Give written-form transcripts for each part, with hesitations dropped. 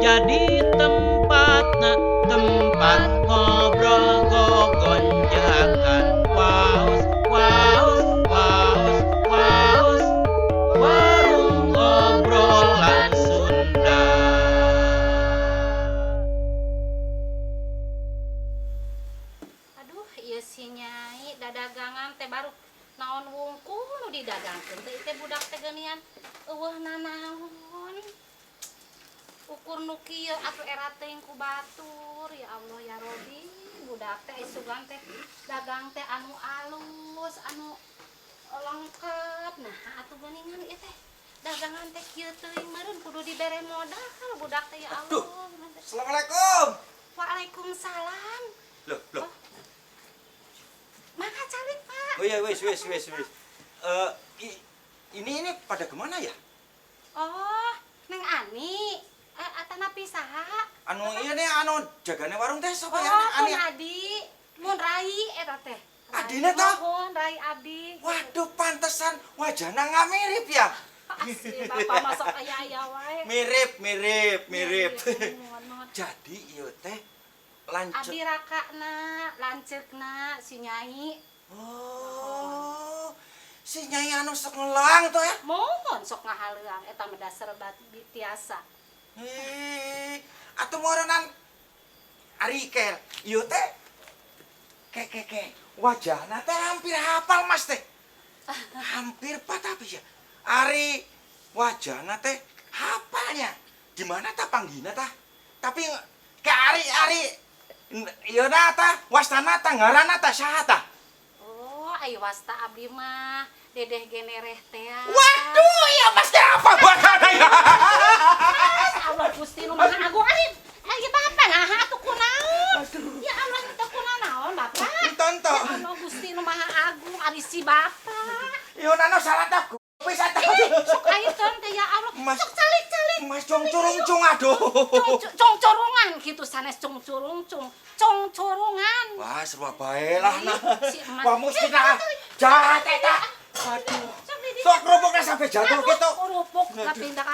Jadi tempatna tempat ngobrol gogonjakan. Waos waos waos waos, warung obrolan Sunda. Aduh, ieu si Nyai dadagangan teh baru naon wungkul nu didagangkeun teh teh budak teh geuningan euweuh nanaon. Ukur nu kieu atuh era teuing ku batur, ya Allah ya Robi, budak teh isugan teh dagang teh anu alus, anu lengkap. Nah, atuh geuningan ieu teh dagangan teh kieu teuing meureun kudu dibere modal budak teh, ya Allah. Aduh. Assalamualaikum. Waalaikumsalam. Loh, loh. Mangga calik, Pak. Oh iya, wis, wis, wis, wis. Eh, ini pada kemana ya? Oh, Neng Ani. Eh, atanapi saha? Anu iya nih, anu jagane warung teh sapa ya? Oh, Ani. pun Adi. Mun Rai eta teh. Rai. Adina toh? Mohon Rai Abdi. Waduh, pantesan wajahnya nggak mirip ya? Asli Bapak masuk aya-aya wae. Mirip, mirip, mirip. Iya, mohon, mohon. Jadi ieu teh lanceuk. Abdi rakana, lanceukna si Nyai. Oh, si Nyai anu sok ngelang tuh ya? Mohon sok ngahaleuang eta mah dasar bat tiasa. Eh, atuh meureunnan ari kel, ieu teh ke ke ke wajahna teh hampir hafal Mas teh. Hampir pak tapi ya. Ari wajahna teh hafalnya. Di mana tah panggihna tah? Tapi ke ari ari ieu na tah wastana tah ngaranna tah saha tah? Oh, ayo wasta abdi mah Dedeh Genereh teh. Waduh, ya Mas teh apa banget ya. Allah Gusti nu Maha Agung ari. Ayo Bapak nah atuh kunaon? Ya Allah teu kunaon Bapak? Tonton. Ya Allah Gusti nu Maha Agung ari si Bapak. Ieu nano salah tah bisa tah. Sok ayo teh ya Allah. Mas. Sok calik-calik. Mas cong curung aduh. Cong corungan gitu sanes cong curungcung. Cong corungan. Wah, seru bae lah nah. Si emas. Wah, mesti nah. Jahat eta. Aduh. Sok di Sok kerupuknya sampai jatuh gitu. Kerupuk tapi ndak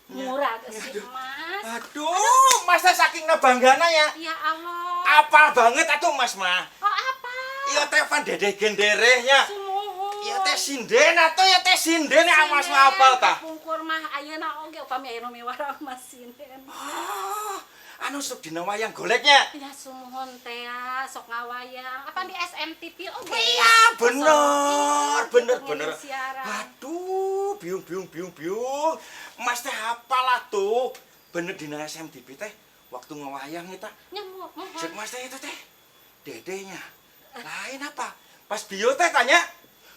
murah si Mas. Aduh, Mas teh saking banggana ya. Ya Allah. Apal banget atuh Mas mah. Oh apa? Iya teh pan Dedeh Genderehnya. Sumuhun. Iya teh sinden atuh ya teh sinden ya Mas mah apal tah. Pungkur mah ayeuna oge upami aya nu miwarang mah sinden. Oh, anu sok dina wayang goleknya. Ya sumuhun teh sok ngawayang. Apa di SMTV oge? Iya, bener, Sok, bener, gitu, bener. ngirim siaran. Aduh, biung, biung, biung, biung. Mas teh hafal atuh. Bener dina SMTV teh waktu ngewayang eta. Nya mohon. Cek Mas teh itu teh. Dedenya. Lain apa? Pas bio teh tanya,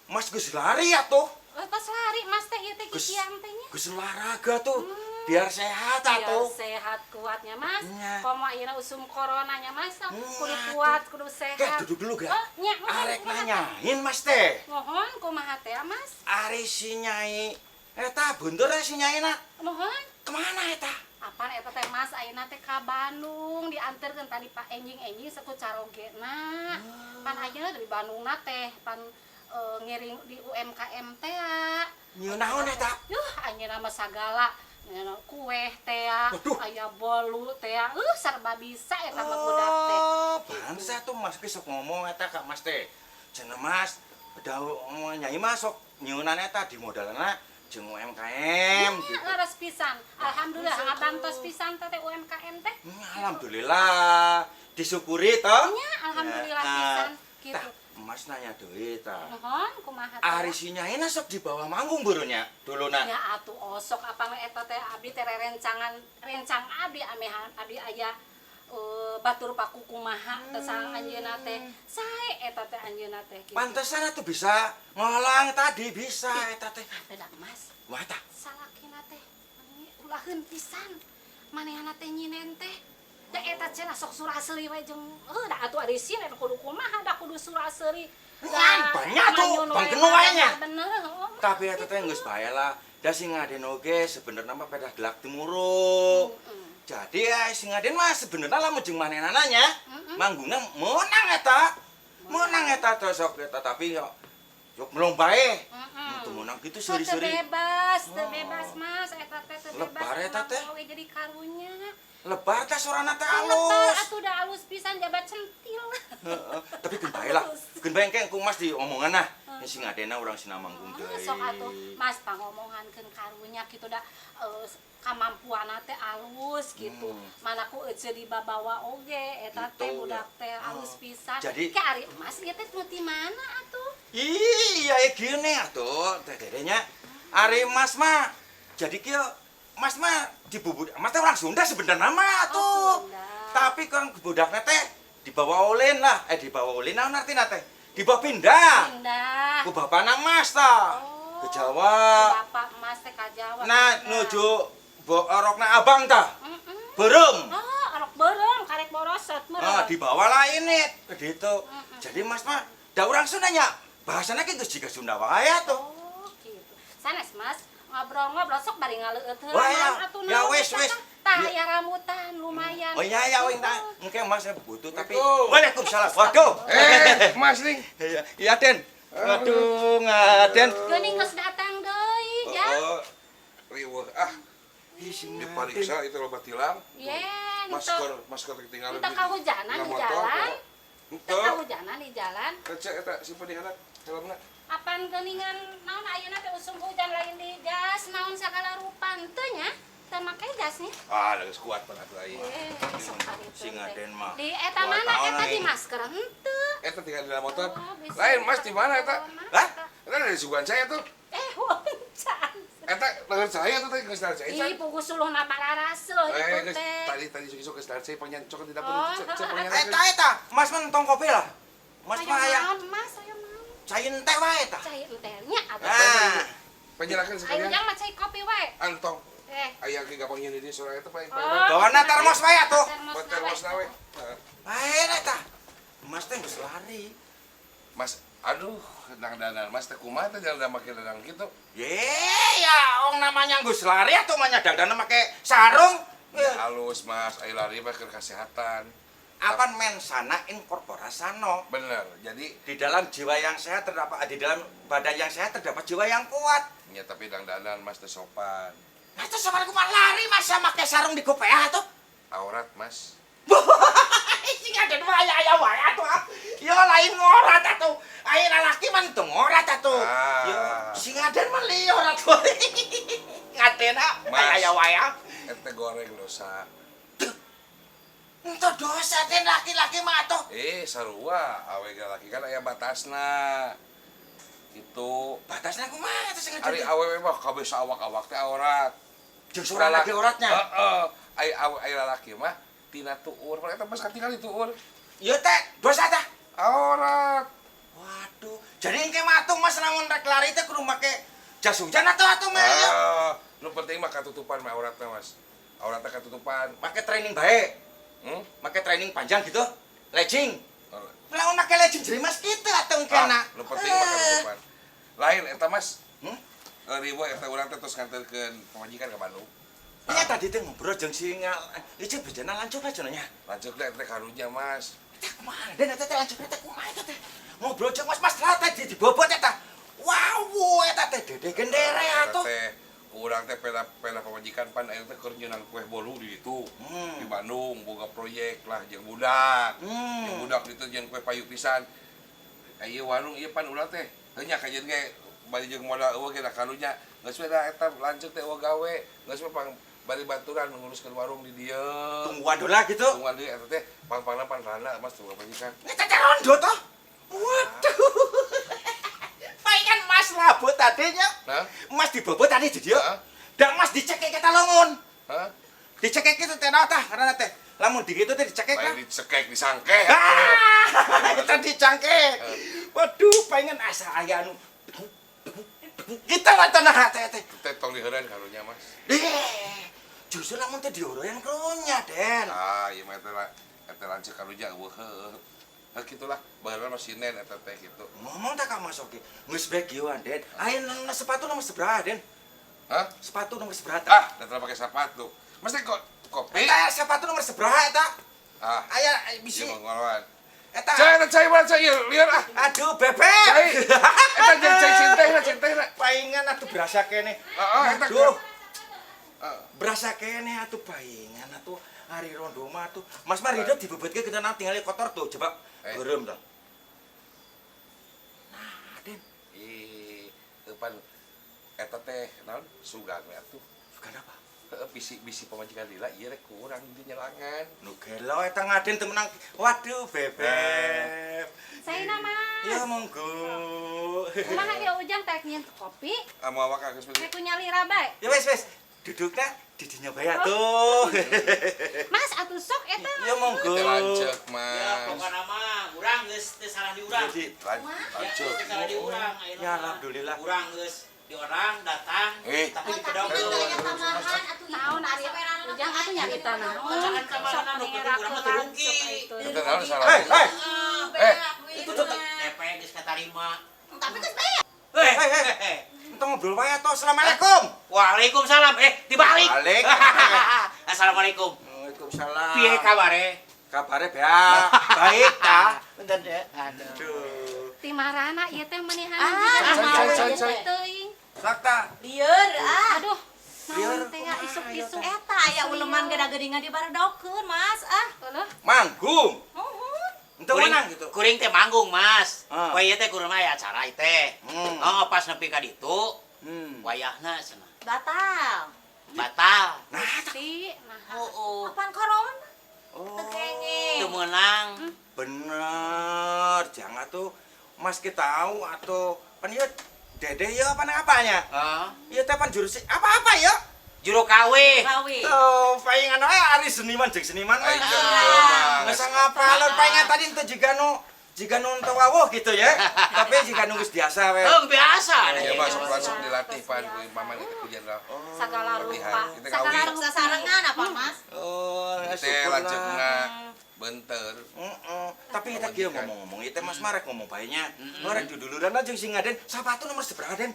Mas geus lari atuh. Oh, pas lari Mas teh ieu teh Geus kikian teh nya. Geus olahraga tuh. Biar sehat Biar atuh. sehat kuatnya Mas. Nya. Komo ayeuna usum corona nya Mas. Kudu Aduh. kuat, kudu sehat. Keh, duduk dulu gak? Oh, nya, mohon, Arek kumaha teh? nanyain Mas teh. Mohon kumaha teh Mas? Ari si Nyai eta bener si Nyai na. Mohon. Kemana eta? Apaan eta teh Mas ayeuna teh ka Bandung dianterkeun tadi Pak enjing-enjing saku carogena. Pan ayeuna dari Bandungna teh pan ngiring di UMKM teh. Nyieun naon eta? Yuh, anjeunna mah sagala. Nyeuna kue teh, Waduh. aya bolu teh, serba bisa eta mah budak teh. Oh, pantes atuh Mas ki sok ngomong eta ka Mas teh. Cenah Mas, da Nyai mah sok nyieunana eta di modalna jeung UMKM Nya, gitu. leres pisan. Alhamdulillah ngabantos pisan teh teh UMKM teh. Alhamdulillah disyukuri toh. Nya, alhamdulillah Ya, pisan gitu. Tah, Mas nanya deui tah. Mohon kumaha teh? Ari si Nyai na sok di bawah manggung burunya duluna. Ya atuh osok apa mah eta teh abdi teh rerencangan rencang abdi amehan abdi aya batur paku kumaha teh sang anjeunna teh sae eta teh anjeunna teh kitu. Pantesan atuh bisa ngolang tadi bisa eta teh. Beda Mas, Wah tah. Salakina teh mani ulaheun pisan. Manehna teh nyinen teh. Da eta cenah sok sura-seuri we jeung heuh da atuh ari sinen kudu kumaha da kudu sura-seuri. Ngan, banyak tuh, bang kenu wae nya. Bener, heeh. Tapi eta teh geus bae lah. Da sing ngaden oge sebenarnya mah pedah gelak timuru. Jadi ya sing ngaden mah sebenarnya lamun jeung manehna nya, manggungna meunang eta. Meunang eta teh sok eta tapi yo sok melong bae. Teu meunang kitu Oh, teu seuri-seuri. bebas, teu bebas Mas, eta teh teu bebas. Lebar eta teh. Oge jadi karunya. Lebar teh sorana teh Lebar alus. atuh da alus pisan jabat centil. Heeh, tapi keun bae lah. Keun bae engke ku Mas diomongan nah. Sing ngadena urang Sinamanggung deui. Sok atuh Mas pangomongankeun karunya kitu da kamampuanna teh alus gitu. Mana ku ece dibabawa oge eta teh Gitu, budak ya. teh alus pisan. Jadi- Ke ari Mas ieu teh nu ti mana atuh? Iya, ya gini atuh teh dedenya. Ari Mas mah jadi kieu Mas mah dibubur Mas teh orang Sunda sebenarnya mah atuh. Oh, Sunda. Tapi kan budaknya teh dibawa ulin lah. Eh dibawa ulin naon artina teh? Dibawa pindah. Pindah. Ku bapana Mas ta. Oh. Ke Jawa. Bapak Mas teh ka Jawa. Nah, pindah. nuju orokna abang ta. Heeh. Beureum. Oh, orok beureum karek borosot meureum. Ah, dibawa lah ini ke ditu. Jadi Mas mah da urang Sunda nya. Bahasana ge geus jiga Sunda wae atuh. Oh, gitu. Sanes Mas, ngobrol-ngobrol sok bari ngaleueut heula. Wah, ya. Atuh Ya, naon wes, eta wes. tah? Tah Ya. ya rambutan lumayan. Oh iya ya wing tak. Engke Mas saya butuh tapi Assalamualaikum. Waalaikumsalam. Waduh. Eh, Mas nih. Iya, iya Den. Waduh, ngaden. Geuning geus datang deui, ya. Oh, riweuh ah, Ih, sing diperiksa itu loba tilang. Yen, Masker, masker ketinggalan. Entah kahujanan di motor, jalan. Teu Henteu. kahujanan di jalan. Kece eta simpen di handap helmna. Apan geuningan naon ayeuna teh usum hujan lain di jas, naon sagala rupa henteu nya. Teu make jas nya. Ah, geus kuat pan atuh aing. Eh, sok ari Sing teh. ngaden mah. Di eta Dua mana tahun eta di aing. masker henteu. Eta tinggal di dalam motor. Oh, bisa Lain Mas di mana eta? Hah? Eta dari suguhan saya tuh. Eh, wancan. Eta leungeun saya tuh tadi geus dari saya. Ih, pugu suluhna pararaseuh Eh, itu geus teh. tadi tadi isuk-isuk geus dari saya panyancok di dapur. Oh. Cek cek Eta eta, Mas mah entong kopi lah. Mas Ayo mah aya naon, Mas, ayo naon. cai teh wae tah. Cai enteh nya atuh. Nah, Penjelakan Ayo sekalian. jang mah cai kopi wae. Antong. Eh. Aya ge gampang nyeun di sore eta paling Oh, bawana termos wae atuh. Termos Buat termos na we. we. Heeh. Lain eta. Mas teh geus lari. Mas, aduh, dangdanan Mas teh kumaha teh jalan make dadang gitu. Ye, ya ong namanya geus lari atuh mah nya dangdana make sarung. Ya halus Mas, ayo lari mah keur kesehatan. Apan mensana in corpora sano. Bener. Jadi Di dalam jiwa yang sehat terdapat di dalam badan yang sehat terdapat jiwa yang kuat. ya tapi dangdanan Mas teh sopan. Nah, itu sama aku mah lari masa make sarung di gopeah atuh. Aurat Mas. Sing ada mah aya-aya wae atuh. ah. Ya lain ngorat atuh. Aya lalaki mah teu ngorat atuh. Ah. Ya sing aden mah lieur atuh. Ngadena Mas. aya wae. ah. Eta teh goreng dosa. Ento dosa den laki-laki mah atuh. Eh, sarua awe ge laki kan aya batasna. Gitu. Batasna kumaha atuh sing Ari aden? awewe mah kabeh saawak-awak teh aurat. Jeung sorana ge auratnya. Heeh. Ai awe ai lalaki mah tina tuur. Eta Mas katingali tuur. Ieu teh dosa tah. Aurat. Waduh, jadi engke mah atuh Mas lamun rek lari teh kudu make jas hujan atuh atuh mah ya. Ah, nu penting mah katutupan mah auratna Mas. Auratna katutupan. Make training bae, Hmm? make training panjang gitu. Legging. Oh, Lamun make legging jadi Mas kitu atuh engke Ah, na. nu penting mah katutupan. Lain eta Mas. Hmm? Ribu eta urang teh terus nganterkeun pamajikan ka Bandung. Nya tadi teh ngobrol jeung si ngal ieu bejana lanjut lah cenah nya. Lanjut teh teh karunya Mas. Teh kumaha? Den eta teh lanjut teh kumaha eta teh? Ngobrol jeung Mas Mas lah teh dibobot eta. Wow, eta teh dede gendere Eta atuh. teh urang teh pena pena pamajikan pan ayeuna teh keur nyeunang kue bolu di ditu. Hmm. Di Bandung boga proyek lah jeung budak. Hmm. Jeung budak ditu jeung kue payu pisan. Ieu warung ieu pan urang teh heuh nya kajeun ge bari jeung modal eueuh ge da karunya. Geus we da eta lanjut teh eueuh gawe. Geus we pang bari baturan nguruskeun warung di dieu. Tungguan dola gitu. Tungguan deui eta teh pang-pangna pan rana Mas tunggu pamajikan. Eta teh rondo toh. Waduh. Palingan Mas labut tadinya. Hah? Mas dibobot tadi di dieu. Hah? Dan Mas dicekek eta longon. Hah? Dicekek itu teh naon tah karena teh. Lamun di kitu teh dicekek lah. Lain dicekek disangke. Ah, eta dicangkek. Waduh, pengen asa aya anu. Kita mah tanah teh teh. Teh tong diheureun karunya Mas. Eh, justru lamun teh dihoroyan karunya, Den. Ah, ieu mah eta lah eta lanceuk karunya eueuh heuh. Heuh kitulah, baheula mah sinen eta teh kitu. Ngomong tak ka Mas oge. Geus bae kieuan, Den. Aya nang sepatu nomor seberapa, Den? Hah? Sepatu nomor seberapa? Ah, da teu pake sepatu. Mas teh kok kopi? Eta sepatu nomor seberapa eta? Ah, Aya bisi ieu mah ngoloan. eta. Cai eta cai mana cai ieu lieur ah. Aduh, bebek. Cai. Eta jeung cai cintehna cintehna. Paingan atuh berasa kene. Heeh, eta Aduh. Heeh. Berasa kene atuh paingan atuh. Ari rondo mah tuh. Mas mah Ridho dibebetke kita tinggal kotor tuh. Coba gerem dah. Nah, Den. Ih, pan eta teh naon sugan we atuh. Sugan apa? Heeh, bisi pamajikan lila ieu rek kurang di nyelangan. Nu gelo eta ngaden teu menang. Waduh, bebeb. Saina Mas. Ya monggo. Kumaha ya Ujang teh nyieun kopi? Ah moal waka geus Rek ku nyalira bae. Ya wes wes, dudukna di dinya bae atuh. Mas atuh sok eta. Ya monggo. Teh lanceuk, Mas. Ya pokokna mah urang geus teu salah di urang. Jadi Lanceuk. Teu salah di urang ayeuna. Ya alhamdulillah. Urang geus di orang datang tapi dipedongkeun. Naon ari Ujang atuh nyarita naon? Sok urang mah teu rugi. Eta naon salah. Hei, hei. Itu tuh DP geus katarima. Tapi geus bayar. Heh. Entong ngobrol wae atuh. Assalamualaikum. Waalaikumsalam. Dibalik. Balik. Assalamualaikum. Waalaikumsalam. Piye kabare? Kabare beak. Baik ta. Bentar deh. Aduh. Aduh. Timarana ieu teh menihan Cai, cai. teuing. Sakta. Lieur ah. Aduh, Lieur naon teh ya isuk-isuk. Eta aya uleman geda-geuningan di baredokeun, Mas. Ah. Eueuh. Manggung. Muhun. Entong menang gitu. Kuring teh manggung, Mas. Ah. Wah ieu teh kuring mah aya acara ieu teh. Oh, pas nepi ka ditu, wayahna cenah. Batal. Batal. Nah, Ti, nah. Heeh. Apaan corona? oh. Teu kenging. Teu meunang. Bener, jangan tuh Mas kita tahu atau pan ieu Dede ya apa apanya? Heeh. Iya teh pan jurus apa-apa ya? Juru kawe. Kawe. Tuh, palingan wae ari seniman jeung seniman Ai mah. jeung Geus ngapalon palingan tadi teu jiga nu teu wawuh gitu ya. Tapi jiga nu geus biasa we. Oh, biasa. Ya mah sok langsung dilatih pan ku paman itu ku jenderal. Sagala rupa. Kita Sagala kawin. rupa. Sasarengan apa, Mas? Oh, Teh lanceukna benter. Heeh. Tapi kita kieu ngomong-ngomong, ieu teh Mas Marek ngomong bae nya. Marek duduluran jeung si Ngaden, sapatu nomor sabaraha Den?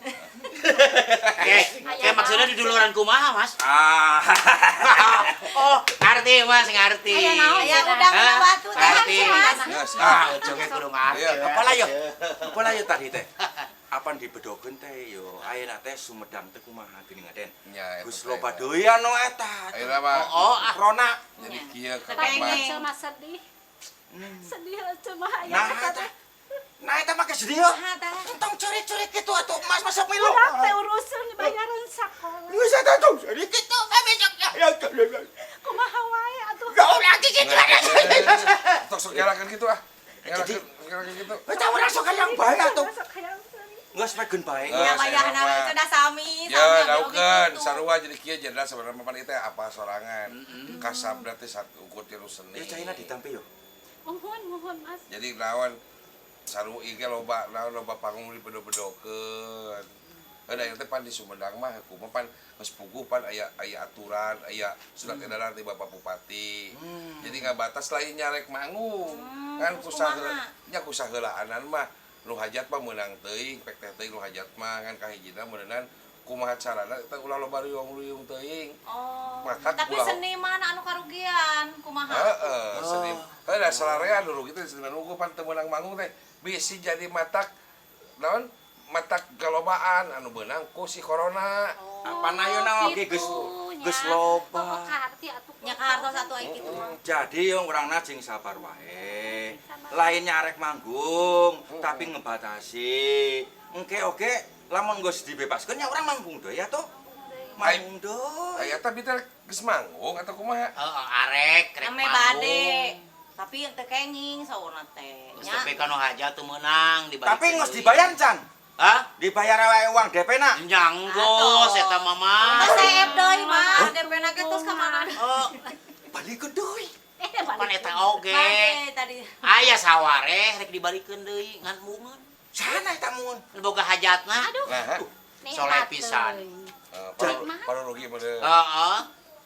Kayak maksudnya duduluran kumaha, Mas? Ah. Oh, ngerti Mas, ngerti. Aya naon? Aya udang Hah? batu teh Ngerti. Mas. Geus. Ah, ujungnya kudu ngerti. Iya. Apalah yo? Apalah yo tadi teh? Apan dibedokeun teh yo ayeuna teh Sumedang teh kumaha geuning Ngaden? Nya eta Geus teh. loba deui anu eta. Ayeuna mah Oh, ah. Corona. jadi kieu ka Tapi Mas. mah sedih. Sedih cuma aya Nah, eta eta. teh. Nah, eta mah sedih yo. Nah, teh. Entong curi-curi kitu atuh Mas masuk milu. Urang teh urusan bayaran sakola. Geus eta tuh jadi kitu besok ya. Kumaha wae atuh. Gak lagi kitu. Tok sok gerakan gitu ah. Gerakan gitu. Eta urang sok hayang bae atuh. Sok hayang seuri. Geus wegeun bae. Ya Geus, wayahna saya we mah. cenah sami, Ya, sami daukeun sarua jadi kieu jenderal sebenarnya papan ieu teh apa sorangan. Kasabda teh satu ukur tilu seni. Ya caina ditampi yo. Muhun, muhun Mas. Jadi naon saru ieu ge loba naon loba panggung dibedo-bedokeun. Ada yang teh pan di Sumedang mah kumaha pan geus puguh pan aya aya aturan, aya surat edaran ti Bapak Bupati. Jadi ngabatas lain nyarek manggung. Kan terus kusaha kumaha? nya kusaheulaanan mah nu hajat mah meunang teuing, pek teh teuing nu hajat mah kan kahijina meureunan kumaha carana eta ulah loba ruyung-ruyung teuing. Oh. Matak Tapi ulah. seniman anu karugian kumaha? Heeh, seni. Heuh da salarean dulu kitu seniman unggul pan teu meunang manggung teh bisi jadi matak naon matak galobaan anu beunang ku si corona. Apa ayeuna oge geus Gitu, geus nya. loba. Oh, kaharti atuh. Nya kahartos atuh ai kitu mah. Jadi yang urangna jeung sabar wae. Lain nyarek manggung, tapi ngebatasi. Engke oge lamun geus dibebaskeun nya urang manggung deui atuh. Manggung deui. Aya tapi teh geus manggung atau kumaha? Heeh, arek rek Ame manggung. bade. Tapi teu kenging saurna teh. Geus Nya. tepi ka nu hajat teu meunang dibalikeun. Tapi geus dibayar can. Hah? Dibayar wae uang DP na. Nya geus eta mah Mas. Terus seep deui mah, DP na ge terus ka mana? Oh, Balikeun deui. pan eta oge. Bade tadi. Aya sawareh rek dibalikeun deui ngan mungeun. Sana eta mun. Boga hajatna. Aduh, Nah, Soleh pisan. paro rugi meureun. Heeh.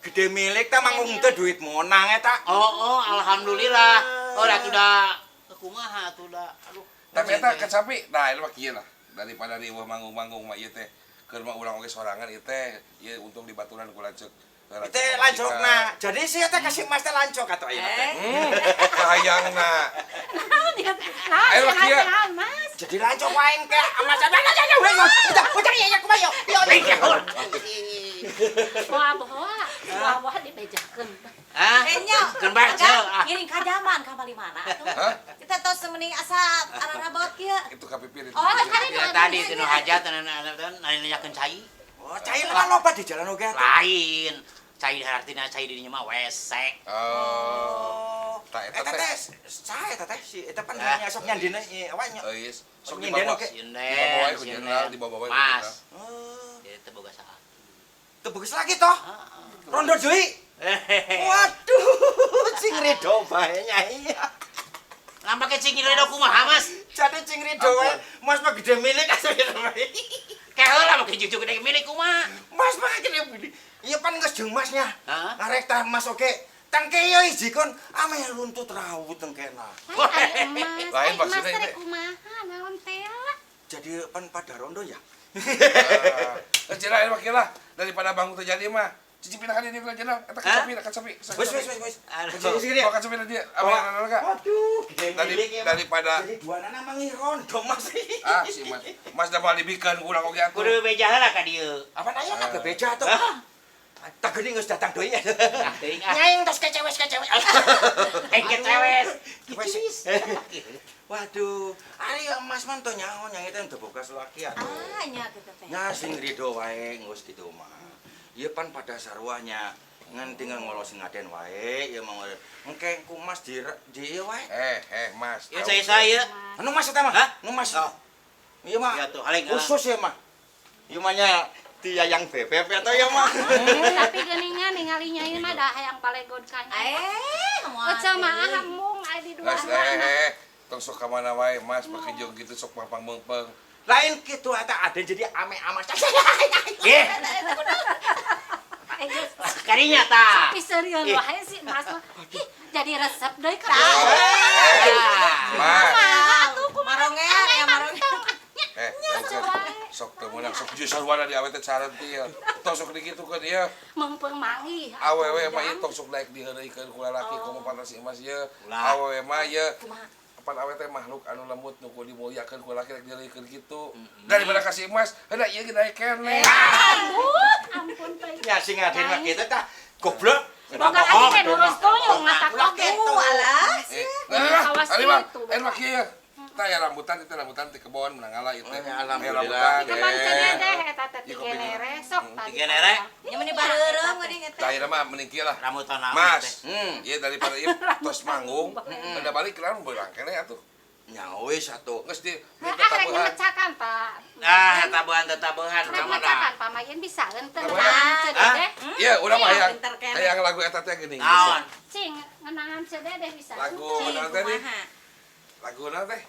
Gede milik ta manggung teh duit monang eta. Oh, oh, alhamdulillah. Oh, da atuh da kumaha atuh da. Aduh. Tapi eta kecapi, nah ini mah kieu lah. Daripada riweuh manggung-manggung mah ieu teh keur mah urang oge sorangan ieu teh ieu untung di baturan ku lanceuk. Itu lancokna. Jadi sih eta kasih Mas teh lancok atuh ayeuna teh. Kahayangna. Naon ya? Naon, Ayo, naon, kieu. naon, Mas. Jadi lancok wae engke Mas. Udah, udah, udah ya ya kumaha yo. Yo. Boa, boa. Wah, wah dibejakeun. Ah, Eh nya. keun bae ceu. Ah. Ngiring ka zaman ka bali mana atuh. Hah? Kita tos mending asa ararabot kieu. Itu kapipir itu. Oh, tadi Ya tadi tinu hajat nanyakeun cai. Oh, cai lah loba di jalan oge atuh. Lain. Cai artinya cai dirinya mah wesek. Oh. Oh. Tah, eta Eta teh. teh saha eta teh si eta pan Ah. nya sok nyandina ieu apa nya? Oh, yes. Sok Nyinden dibawa. oge. Sinden, Dibawa wae ku jenderal, dibawa wae ku Mas. jenderal. Oh. Jadi teu boga saha. Teu bagus lagi toh. Heeh. Rondo deui. Waduh, cing rido bae nyai. Lampake cing rido kumaha, Mas? Jadi cing rido wae, Mas mah gede milik asuh bae. Ke heula make cucu gede milik kumaha? Mas mah gede milik. Iya pan geus jeung masnya. Heeh. Ngarek tah mas oge. Tangke ieu hiji kon ameh runtut rawut tengkena. Ai emas. Lain Ai emas maksudnya teh ini. kumaha naon teh? Jadi pan pada rondo ya. Ah, jenderal ini wakil lah daripada bangun terjadi mah. Cici pindah kan ini ke jenderal. Eta kacapi, kacapi. Wis wis wis wis. Aduh. Wis gini. Bawa kacapi dia. Apa yang ada Waduh, gede milik ya, Mas. Daripada Jadi dua nana mangi rondo mas. ah si Mas. Mas da bali bikeun kurang oge atuh. Kudu beja heula ka dieu. Apa nanya na bebeja atuh? Hah? Tak geuning geus datang deui. Ah, teuing ah. Nyaing tos kecewes kecewes. Eh kecewes. Wes. Waduh, ari Mas man teu nyaho nyai teh teu boga salaki atuh. Ah nya kitu teh. Nya sing rido wae geus kitu mah. Ieu pan pada sarwahnya ngan tinggal ngolosin ngaden wae ieu mah engke ku Mas di di ieu wae. Eh, eh, Mas. Ya saya saya. Anu Mas eta mah? Hah? Nu Mas. Oh. Ieu mah. Ya tuh, haling, halang. Khusus ya mah. Ieu mah nya di yayang bebek atau ya mah. Tapi geuningan ningali nyai mah da hayang palegod ka nyai. Eh, moal. Oca mah ah mung ai di dua. Mas, eh, eh, tong sok ka mana wae, Mas, pake jog gitu sok pangpang meungpeung. Lain kitu eta ada jadi ame amas. Eh, Eh, geus. kadinya tah. Tapi serius wae sih Mas mah. Ih, jadi resep deui ka. Ah. Mas, Kumaha atuh kumaha? Marongean ya marongean. eh, sok teu meunang sok jeung sarwana di awe teh carentil. Tong sok digitukeun ieu. Meungpeung manggih. Awewe mah ieu tong sok daek diheureuykeun ku lalaki komo pantas si Mas ieu. Ulah. Awewe mah ieu Kumaha? pan awe teh makhluk anu lembut nu kudu dimuliakeun ku lalaki rek diheureuykeun kitu. Daripada ka si Mas, heuh ieu ge daek keneh. Ampun, ampun teh. Ya sing ngaden mah kitu tah goblok. Boga aing teh nurus tuyul ngatak Ulah oge. kitu. Alah. Eh, Kawas ari mah, kitu. eh mah kieu. Tah ya rambutan itu rambutan ti kebon menang ngala ieu teh. Oh, ya, alhamdulillah. Aya rambutan. Di kebon eh. cededeh eta teh Ieu kopi tigenere sok tadi. Tigenere? Nya meni bareureum geuning eta. Tah ieu mah mending kieu lah. Rambutan naon Mas, teh? ieu daripada ieu tos manggung, udah balik kenapa beurang keneh atuh. Nya wis atuh. Geus di Nah, ah rek ngemecakan, Pak. Ah, tabuhan teh tabuhan Rek sama ngemecakan, dah. Pak Mayen bisa enten. Tabuhan. Cededeh. Iya, urang mah Iya, hayang pinter keneh. hayang lagu eta teh geuning. Naon? Cing, ngenangan cededeh bisa. Lagu enten. naon teh? Nih? Kumaha? Lagu naon teh?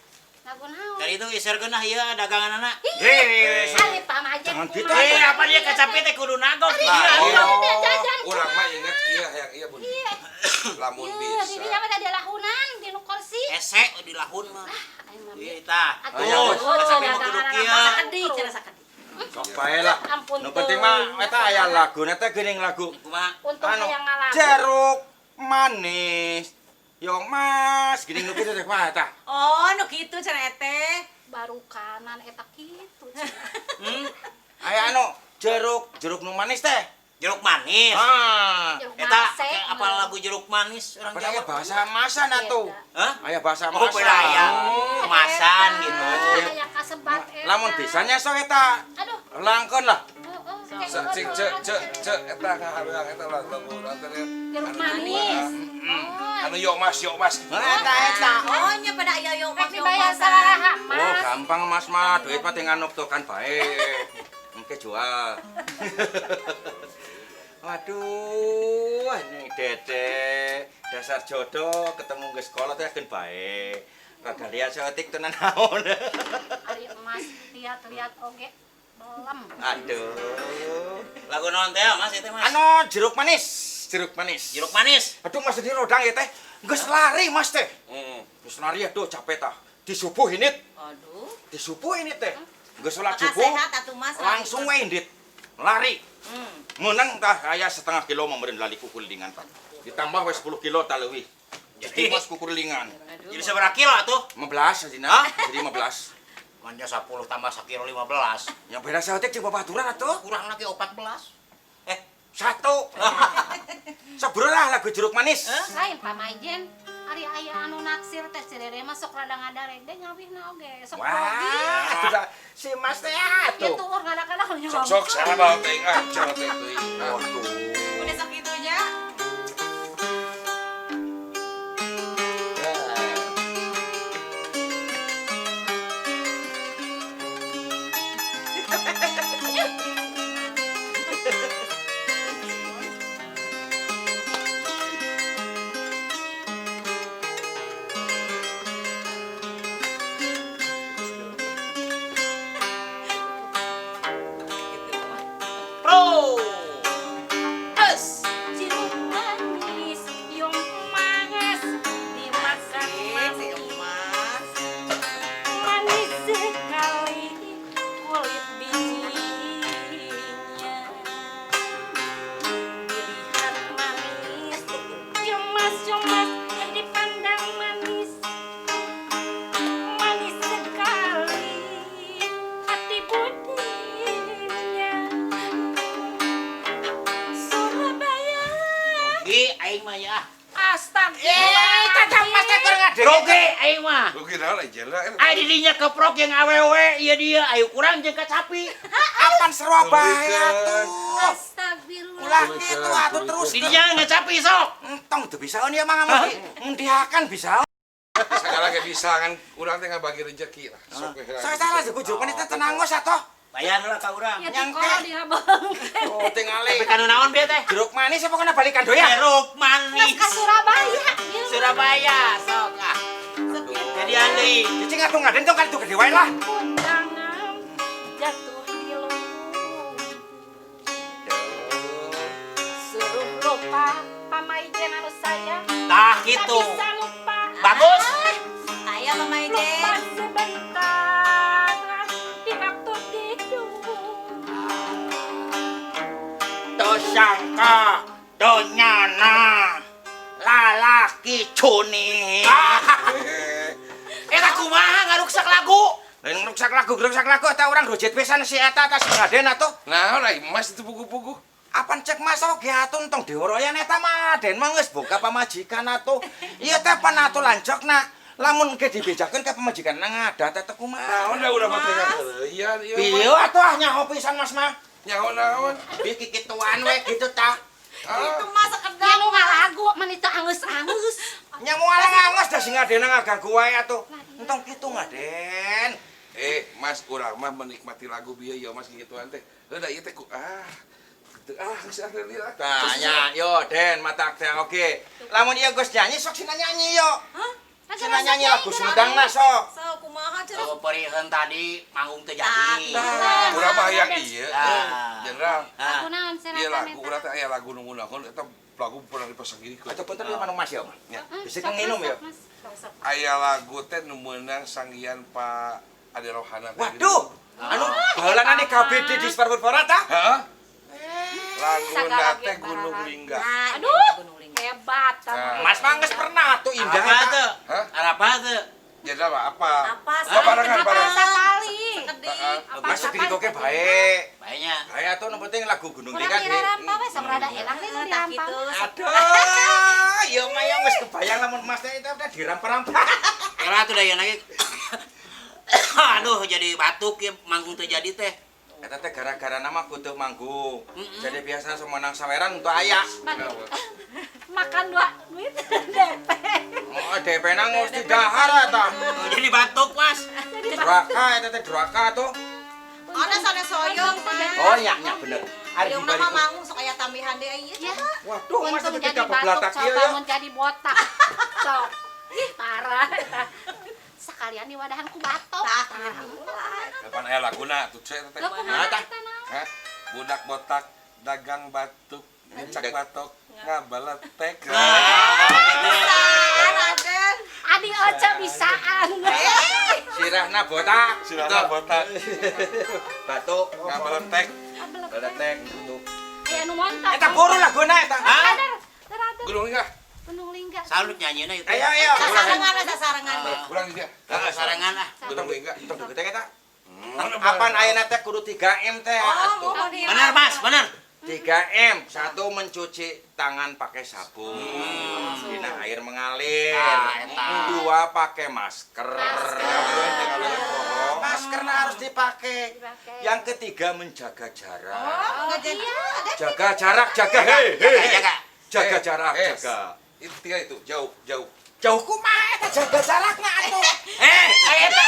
Lagu naon? Dari itu iserkeun ah ieu daganganana. Hei, Ali Pak Majen. Jangan gitu. kumaha? Eh, apa dia kacapi teh kudu nagok. Ari, Iya, iya, iya. iya, jajan, Urang mah kumaha? inget kieu hayang ieu bun. Iya. Lamun Iya, bisa. dirinya mah ada lahunan di nu kursi. Ese di lahun mah. Aing mah Iya tah. Atuh, Oh, iya, wes. Kacapi mah kudu kieu. Sakedik cenah sakedik. Sok bae lah. Ampun Nu penting mah eta aya laguna teh geuning lagu. Kumaha? Untung Anu, hayang ngalagu. jeruk manis. Yo Mas, geuning nu kitu teh kumaha tah? Oh, nu kitu cenah teh. Baru kanan eta kitu. cenah. Hmm? Aya anu jeruk, jeruk nu manis teh. Jeruk manis. Ah. Jeruk Eta mase, apa lagu jeruk manis orang Apa aya Jawa? bahasa masan atuh? Hah? Aya bahasa Oh, masan. beda aya. Kemasan gitu. Eta, aya kasebat eta. Lamun bisanya sok eta. Aduh, Langkeun lah. heeh. Cek cek cek cek cek eta ngahareang eta lagu naon teh? Jeruk Anu manis. ah. Anu yo Mas, yo Mas gitu. Nah, eta eta. Oh, nya pada aya yo Rek mas yo dibayar mas. sabaraha, Oh, Mas. gampang Mas mah, duit mah tinggal nuktukan bae. Engke jual. Waduh, ini Dede, dasar jodoh ketemu ke sekolah teh keun bae. Rada lihat seotik tenan naon. Ari emas lihat-lihat oge belum. Aduh. Lagu naon teh Mas itu Mas? Anu jeruk manis, jeruk manis. Jeruk manis. Aduh Mas ini rodang ya teh. Geus lari Mas teh. Heeh. Geus lari aduh capek tah. Di subuh ini, Aduh. di subuh ini teh. Geus sholat Maka subuh. sehat atuh Mas. Langsung we indit. Lari. Hmm. Menang tah aya setengah kilo memerin lali kukulingan tah. Ditambah we 10 kilo tah leuwih. Jadi mas kukulingan. Aduh. Jadi seberapa kilo atuh? 15 jadina. Jadi 15. Manja 10 tambah sakilo 15. Yang beda saeutik jeung babaturan atuh. Kurang lagi 14. Eh, Satu. Sok lah lagu jeruk manis. Lain Pak Maijen. Ari aya anu naksir teh si Dede mah sok rada ngadarek deh ngawihna oge. Sok grogi. Wah, atuh si Mas teh Ya atuh. tuh kadang-kadang Sok-sok sarabal teh ah, cara teh teuing. Waduh. Udah sok itunya. Pro. Es. Jeruk manis, yung manis, dimakan Si manis. emas. Manis sekali kulit bijinya. Dilihat manis, cemas-cemas, dipandang manis. Manis sekali hati budinya. Surabaya. Gi aing mah ya. Astagfirullah. Eh, tatang Mas teh keur ngadenge. Groge aing mah. Rugi naon ai jenderal. Ai di dinya keprok yang awewe ieu dia ayo kurang jeung kacapi. Apan Surabaya tuh. Astagfirullah. Ulah kitu atuh terus. Di dinya ngacapi sok. Entong teu bisaeun ieu mah ngendihakan bisa. Segala ge bisa kan urang teh ngabagi rezeki lah. Sok we Sok eta lah jeruk manis teh tenang geus atuh. Bayar lah ka urang. Ya Nyangke. tikoro dia bang. Oh, tingali. Tapi kanu naon bieu teh? Jeruk manis apa pokona balikan doya? Jeruk manis. Ke Surabaya. Iya. Surabaya sok ah. Jadi deui. Cicing atuh ngaden tong kali gede wae lah. Undangan jatuh di lumpur. Suruh lupa pamaijen anu saya. Tah Tak gitu. bisa lupa. Bagus. Aya Mama Lupa Ijen. sebentar di waktu tidur. Tersangka donyana lalaki cuni. Eta kumaha ngaruksak lagu? Lain ngruksak lagu, ngruksak lagu eta urang rojet pisan si eta tas ngaden atuh. Naon ai emas itu pugu-pugu. Apan cek Mas oge atuh entong dioroyan eta mah den mah geus boga pamajikan atuh. Ieu teh pan atuh lanjokna. Lamun ge dibejakeun ka pamajikan ngadat teh kumaha. Naon da urang mah teh ngaheureuyan ieu mah. Pieu atuh ah nyaho pisan Mas mah. Nyaho naon? Bi kikituan we gitu tah. Itu mah sekedar. Ya nu ngalagu mah itu angeus-angeus. Nya moal ngangeus da sing ngadena ngaganggu wae atuh. Entong kitu ngaden. Eh, Mas urang mah menikmati lagu bieu ya Mas gituan teh. Heuh da ieu teh ku ah. Ah, geus ah lila. Tah nya yo Den matak teh oge. Lamun ieu geus nyanyi sok sina nyanyi yo. Sina nyanyi lagu Sumedang na sok. So kumaha cenah? Oh, periheun tadi manggung teu jadi. Tah. Urang mah hayang ieu, Tah. Jenderal. Ah. Aku naon Ieu lagu urang teh aya lagu nu ngunaon eta lagu pernah dipasangirikeun. Atuh punten ieu manung Mas yo. Ya. Bisa nginum ya. Aya lagu teh nu meunang sanggian Pak Ade Rohana teh. Waduh, anu baheulana di KBD di Sparpurpora tah? Heeh. Lagu Sagala teh ge Gunung parah. Lingga. Nah, Aduh. iya, Gunung Lingga. Hebat. Nah. Mas mah geus pernah tuh indah. Apa eta. tuh? Hah? Apa tuh? Jenderal mah apa? Apa sih? Oh, barengan, barengan. Sapali. Sekedik. Heeh. Mas segitu oge bae. Baiknya. Bae atuh nu penting lagu Gunung Kurang Lingga. kira rampa we sok rada enak nih Tah dirampa. gitu. Aduh, ieu mah ya geus kebayang lamun Mas teh itu udah dirampa-rampa. Era tuh daya lagi. Aduh, jadi batuk ya manggung teu jadi teh. Eta teh gara-gara nama kudu manggung. Jadi biasa semenang saweran untuk aya. Makan dua duit DP. Oh, DP na mesti dahar eta. Oh, jadi batuk, Mas. Duraka eta teh duraka tuh. Ana sanes hoyong mah. Oh, nya nya bener. Ari Hoyong dibalik. nama manggung sok aya tambihan deui ieu Ya. coba. Waduh, Mas Untung itu jadi tidak batuk, beblatak sok ieu ya. bangun jadi botak. Sok. Ih, parah. eta. Sekalian diwadahan ku batok. Tah. Kapan aya laguna tuh cek teh. Lah kumaha Nah, tah. eta naon? Hah? Budak botak dagang batuk, nincak batok, ngabaletek. Bisaan, Aden. Adi Oce bisaan. Sirahna botak. Sirahna botak, Batuk. ngabaletek. Beletek tutup. Aya nu montok. Eta buru laguna eta. Hah? Terada. Gunung Lingga. Gunung Lingga. Salut nyanyina itu. Ayo ayo. Sasarengan we sasarengan. Urang di dia. Heeh, sarengan ah. Gunung Lingga. Tong deket eta. Apan ayeuna teh kudu 3M teh Oh, atuh. mau di Benar, Mas, benar. 3M, satu mencuci tangan pakai sabun, dina air mengalir. Ah, eta. Dua pakai masker. Masker. Maskernya harus dipakai. Dipakai. Yang ketiga menjaga jarak. Oh, enggak jadi. Jaga jarak, jaga hei, hei. Jaga, jaga. Jaga jarak, jaga. Itu tiga itu, jauh, jauh. Jauh kumaha eta jaga jarakna atuh. Eh, eta.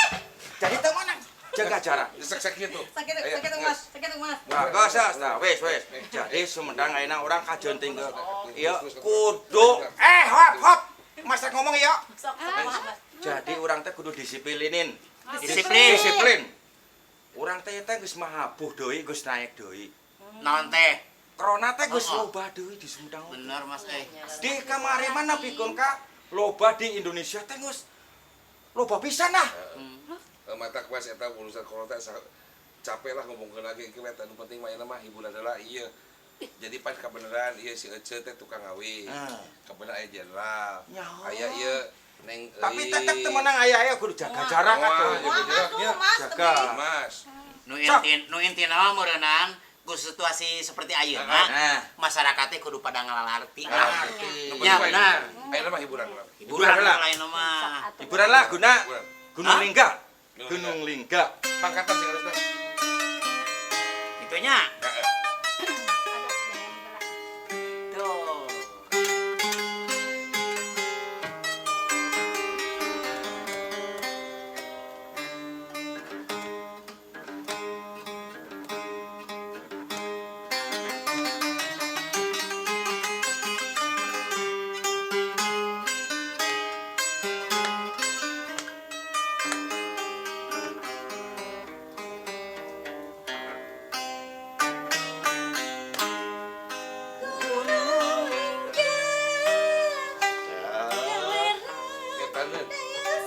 Jadi teu meunang. Jaga jarak. Sek-sek gitu. Sakit, sakit Mas, sakit Mas. Nah, geus nah, wis wis. Jadi Sumedang ayeuna urang kajeun tinggal. Ieu kudu hop hop. Mas rek ngomong ieu. Sok, sok Mas. Jadi urang teh kudu disiplinin. Disiplin. Disiplin. Urang teh teh geus mahabuh deui, geus naik deui. Naon teh? Corona teh geus Oh. loba deui di Sumedang. Bener Mas eh. Di kamari mah nepikeun ka loba di Indonesia teh geus loba pisan lah. Mata kuas eta urusan corona teh capek lah ngomongkeun lagi engke eta nu penting mah ayeuna mah hiburan heula ieu. Jadi pan kabeneran ieu si Ece teh tukang gawe. Kabeneran aya jenderal. Nyaho. Aya ieu Neng Tapi Euy. tetep teu meunang aya-aya kudu jaga jarak Wah, atuh. jaga Wah, jaraknya. atuh, Mas, Jaga. tepi. Mas. Nu inti nu intina mah meureunnan ku situasi seperti ayeuna. Nah. Masyarakatnya kudu pada ngalalarti. Ngalarti. Nu Ya, penting mah benar. Ayeuna mah hiburan lah. Hiburan Hiburan lah. lain mah. Hiburan lah guna Hiburan. Gunung Hah? Lingga. Gunung Gunung Lingga. Pangkatan sih harusnya. Itunya. Heeh. Tuh. Gunung Lingga, Eta neun.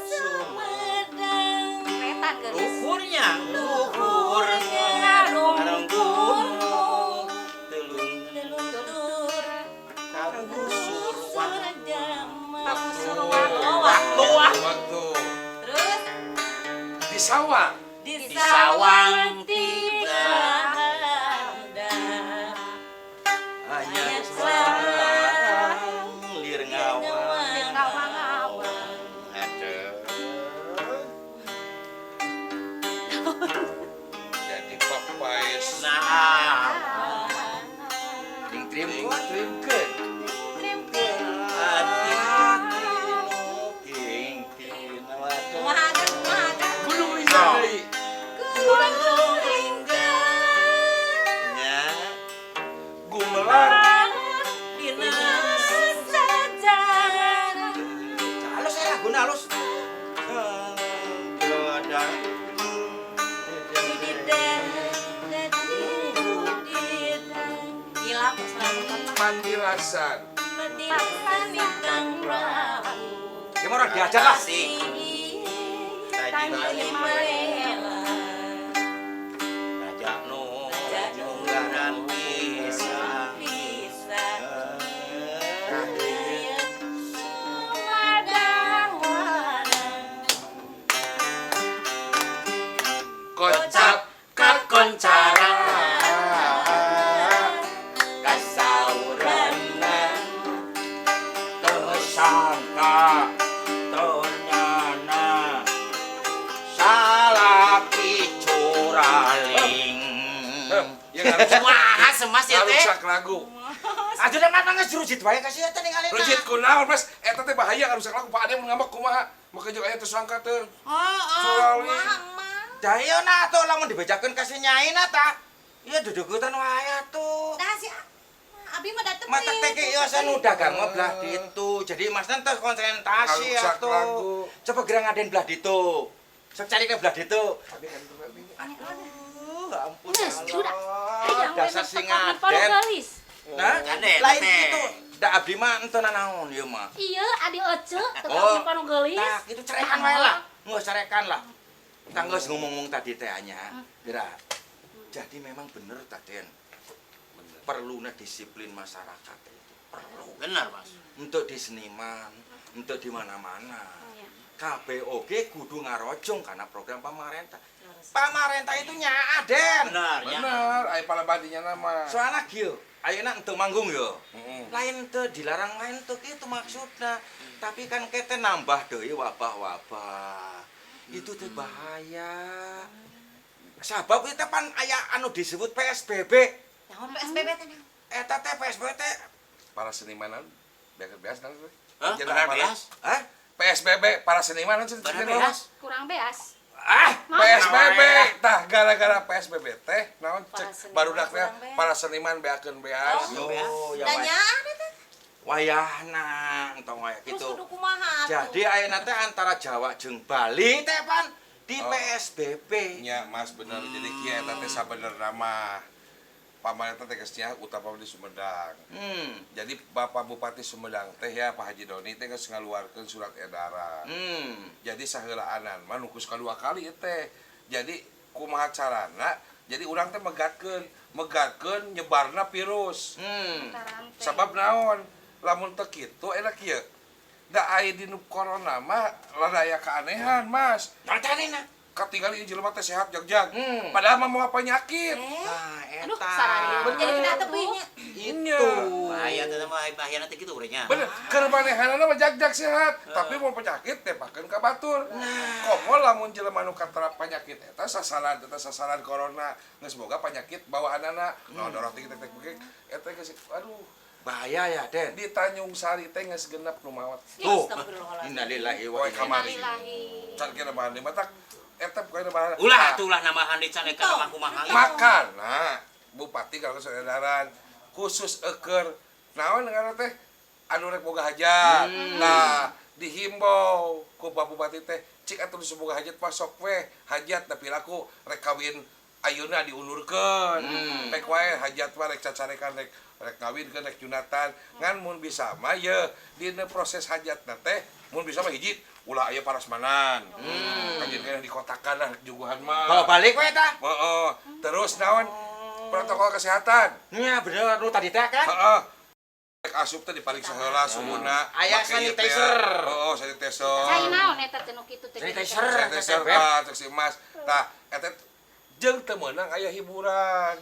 Sumedang. Wetan geulis. Luhurnya, luhur Ngarung Ngarung gunung, telung Teluntur kagusur zaman. Kagusur waktu. waktu ah. Waktu Terus di sawang. di Di sawang tiba anda. Hanya Hanya selang lir ngawang. Ngawang-ngawang. Aduh. Jadi papaes. Nah, Ding trim Trim trimkeun. Hati nu king Kumaha kan, kumaha kan. Gunung Lingga deui. Gunung Lingga. Nya. Gumelar. Dina sesajan. Halus ya laguna halus. Gila, selalu Patilasan. Patilasan Kang Prabu. Gimana orang diajar lah. Asik. Tangi Malela. Raja nu junggaran pisang. Bisa Sumedang warang. Kocap Kakoncara kasaurana Tersangka ternyana salaki curaling. Ya ngarusak. Wah, semas ya teh. Ngarusak lagu. Aduh dan mana geus rujit wae ka sia teh ningalina. Rujit kunaon Mas? Eta teh bahaya ngarusak lagu. Pak Ade mun ngambek kumaha? Maka jeung aya tersangka teh. Oh, oh, Curaling. kumaha, Mang? Da ieu na atuh lamun dibejakeun ka si nyai na ta. Ieu dudukutan wae atuh. Dah si Abi mah dateng Mata teh ieu asa nu dagang mah belah ditu. Jadi Mas teh konsentrasi Ngarusak atuh. lagu. Coba gerang ngaden belah ditu. Sok cari ke belah ditu. Abi kan Aduh, ampun. Geus, Allah. sudah. Hayang we Dasar sing netekan paro ngaden. geulis. Nah, Ngaden, lain teh. gitu. Da abdi mah enteu nanaon ieu mah. Iya, adi Ece teu Oh. paro geulis. Tah, itu cerekan wae lah. Nggak cerekan lah. Tah geus ngomong-ngomong tadi teh nya. Gerak. Jadi memang bener Taden. Perlunya disiplin masyarakat itu. Perlu. Benar, Mas. Untuk di seniman, untuk di mana-mana. Iya. KBOG kudu ngarojong karena program pemerintah. Pamarentah itu nyaah, Den. Benar ya. Bener, aya palebadinya nama. Soalnya kieu, ayeuna henteu manggung yo. Heeh. Lain teu dilarang lain teu kitu maksudna. Tapi kan kete nambah deui wabah-wabah. Itu teh bahaya. Sabab itu pan aya anu disebut PSBB. Naon PSBB teh naon? Eta teh PSBB teh Para seniman beas beas naon teh? Hah? Jadi Benar apa? beas? Hah? PSBB para seniman naon cenah Benar cenah? beas? Kurang beas. Ah, PSBB tah gara-gara PSBB teh naon Para cek seniman barudak teh kurang beas. para seniman beakeun beas. Yo, ya Da nyaah teh. wayahna entong wayah Terus gitu. kudu kumaha atuh? Jadi ayeuna teh antara Jawa jeung Bali teh pan di Oh. PSBB. Nya Mas bener jadi kieu eta teh sabenerna mah pamarentah teh geus nya utama di Sumedang. Jadi Bapak Bupati Sumedang teh ya Pak Haji Doni teh geus ngaluarkeun surat edaran. Jadi saheulaanan mah nu geus kadua kali ieu teh. Jadi kumaha carana? Jadi urang teh megatkeun, megatkeun nyebarna virus. Tarante. Sabab naon? Lamun teu kitu enak kieu. Da aya dinu corona mah rada aya keanehan, Mas. Nah, canina. Katingali ieu jelema teh sehat jag-jag. Hmm. Padahal mah mawa penyakit. Nah, Aduh, eta. sararea. Jadi kena tepi nya. Itu. Bahaya teh mah bahaya nanti kitu urangnya. Bener, keur manehanana mah jag-jag sehat, tapi mau penyakit tepakeun ka batur. Komo lamun jelema nu katerap penyakit eta sasaran eta sasaran corona, geus boga penyakit bawaanana, no darah tinggi tek tek tek eta geus aduh, Bahaya ya, Den. di Tanjung Sari teh geus genep nu maot. Tuh. Astagfirullahaladzim. Innalillahi wa Poe inna kamari. Innalillahi. Can kena bahan deui matak eta bukan bahan. Ulah atuh ulah nambahan di can ka mah kumaha. Makana bupati kalau surat edaran khusus eker naon ngaranna teh anu rek boga hajat. Nah, dihimbau ku Pak Bupati teh cik atuh nu boga hajat pasok we hajat tapi laku rek kawin ayeuna diundurkeun. Rek wae hajat mah rek cacarekan rek rek ngawinkeun rek junatan ngan mun bisa mah ye dina proses hajatna teh mun bisa mah hiji ulah aya parasmanan. Kajian kena dikotakan lah juguhan mah. Bawa balik we eta. Heeh. Terus naon? Protokol kesehatan. Nya bener nu tadi teh kan. Heeh. Rek asup teh dipariksa heula suhuna. Aya Make ieu teh. sanitizer. Heeh, sanitizer. Cai naon eta teh nu kitu teh. Sanitizer. Sanitizer Beb. ah cek si Mas. Tah eta jeung teu meunang aya hiburan.